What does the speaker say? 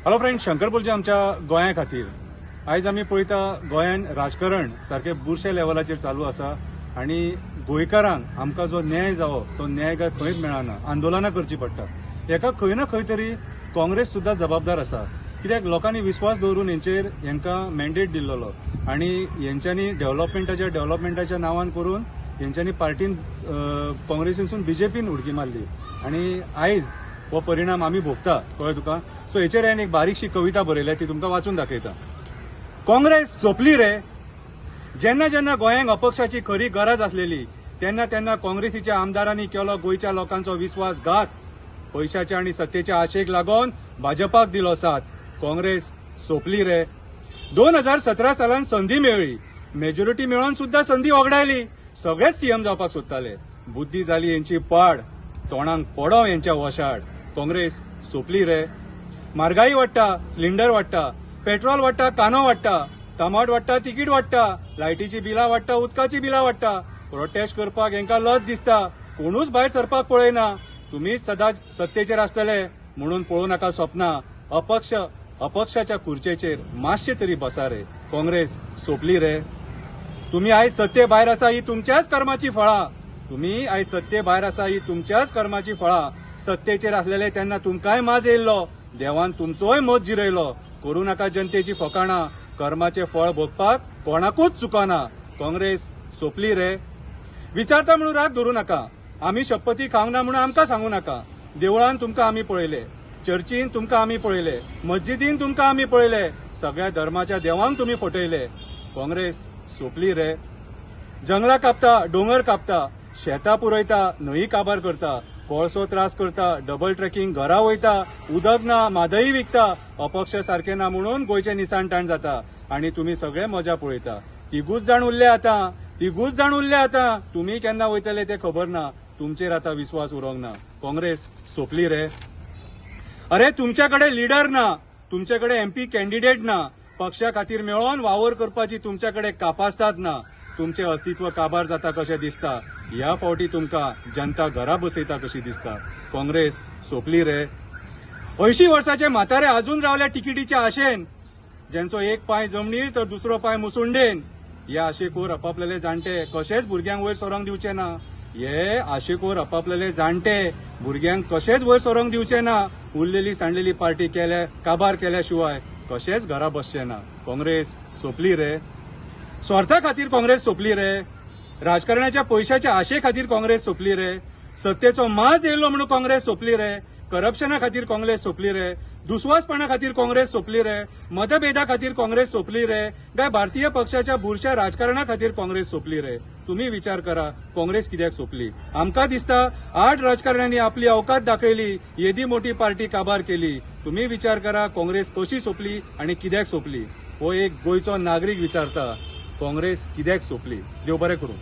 Hello friend, Shankar पोलचे आमच्या गोंया खातीर आयज आमी पळयता गोंयान राजकारण सारकें बुरशे लेवलाचेर चालू आसा आनी गोंयकारांक आमकां जो न्याय जावो तो न्याय काय खंयच मेळना. आंदोलनां करचीं पडटा. हेका खंय ना खंय तरी काँग्रेस सुद्दां जबाबदार आसा. कित्याक लोकांनी विस्वास दवरून हेंचेर हेंकां मॅन्डेट दिल्लो आनी हेंच्यांनी डेव्हलपमेंटाच्या नांवान करून हेंच्यांनी पार्टीन काँग्रेसीनसून बीजेपीन उडकी मारली आनी आयज हो परिणाम आमी भोगता. कळ्ळें तुका? सो हेचेर हांवें एक बारीकशी कविता बरयल्या, ती तुमकां वाचून दाखयता. काँग्रेस सोंपली रे. जेन्ना जेन्ना गोंयांक अपक्षाची खरी गरज आसलेली तेन्ना तेन्ना काँग्रेसीच्या आमदारांनी केलो गोंयच्या लोकांचो विस्वासघात. पयशाच्या आनी सत्तेच्या आशेक लागून भाजपाक दिलो साथ. काँग्रेस सोंपली रे. 2017 सालान संदी मेळ्ळी, मेजॉरिटी मेळोवन सुद्दां संदी वगडायली. सगळेच सीएम जावपाक सोदताले. बुद्धी जाली हेंची पाड, तोंडांक पडो हेंच्या वशाड. काँग्रेस सोंपली रे. म्हारगाई वाडटा, सिलिंडर वाडटा, पेट्रोल वाडटा, कांदो वाडटा, टमाट वाडटा, तिकीट वाडटा, लायटीची बिलां वाडटा, उदकाची बिलां वाडटा. प्रोटेस्ट करपाक हेंकां लज दिसता. कोणूच भायर सरपाक पळयना. तुमीच सदांच सत्तेचेर आसतले म्हणून पळोवं नाका स्वप्नां. अपक्षाच्या खुर्चेचेर मातशे तरी बसा रे. काँग्रेस सोंपली रे. तुमी आयज सत्ते भायर आसा ही तुमच्याच कर्माची फळां. तुमी आयज सत्ते भायर आसा ही तुमच्याच कर्माची फळां. सत्तेचेर आसलेले तेन्ना तुमकांय माज येयल्लो, देवान तुमचोय मत जिरयलो. करूं नाका जनतेची फकाणां. कर्माचें फळ भोगपाक कोणाकूच चुकना. काँग्रेस सोंपली रे. विचारता म्हणून राग धरूं नाका. आमी शपथी खावंक ना म्हणून आमकां सांगू नाका. देवळान तुमकां आमी पळयले, चर्चीन तुमकां आमी पळयले, मस्जिदीन तुमकां आमी पळयले. सगळ्या धर्माच्या देवांक तुमी फटयले. काँग्रेस सोंपली रे. जंगलां कापता, दोंगर कापता, शेतां पुरयता, न्हंयी काबार करता, कोळसो त्रास करता, डबल ट्रेकिंग घरा वयता, उदक ना मादई विकता. अपक्ष सारकें ना म्हणून गोंयचें निसाणटाण जाता आनी तुमी सगळे मजा पळयता. तिगूच जाण उरले आतां, तिगूच जाण उरले आतां. तुमी केन्ना वयतले तें खबर ना. तुमचेर आतां विस्वास उरोंक ना. काँग्रेस सोंपली रे. अरे तुमच्या कडेन लिडर ना, तुमचे कडेन एमपी कॅन्डिडेट ना, पक्षा खातीर मेळोन वावर करपाची तुमच्या कडेन कापास्ताद ना. तुमचें अस्तित्व काबार जाता कशें दिसता. ह्या फावटी तुमकां जनता घरा बसयता कशी दिसता. काँग्रेस सोंपली रे. 80 वर्साचे म्हातारे अजून रावल्या तिकिटीच्या आशेन, ज्यांचो एक पांय जमनीर तर दुसरो पांय मुसुंडेन. ह्या आशेकोर आपापलेले जाणटे कशेच भुरग्यांक वयर सरोंक दिवचे ना. हे आशेकोर आपापलेले जाणटे भुरग्यांक कशेच वयर सरोंक दिवचे ना. उरलेली सांडलेली पार्टी केल्या काबार केल्या शिवाय कशेच घरा बसचे ना. काँग्रेस सोंपली रे. स्वार्था खातीर काँग्रेस सोंपली रे. राजकारणाच्या पयशाच्या आशे खातीर काँग्रेस सोंपली रे. सत्तेचो माज येयलो म्हणून काँग्रेस सोंपली रे. करप्शना खातीर काँग्रेस सोंपली रे. दुस्वासपणा खातीर काँग्रेस सोंपली रे. मतभेदा खातीर काँग्रेस सोंपली रे. काय भारतीय पक्षाच्या बुरश्या राजकारणा खातीर काँग्रेस सोंपली रे. तुम्ही विचार करा, काँग्रेस कित्याक सोंपली? आमकां दिसता 8 राजकारण्यांनी आपली अवकात दाखयली, येदी मोठी पार्टी काबार केली. तुम्ही विचार करा, काँग्रेस कशी सोंपली आनी कित्याक सोंपली? हो एक गोंयचो नागरीक विचारता, काँग्रेस कित्याक सोंपली? देव बरें करूं.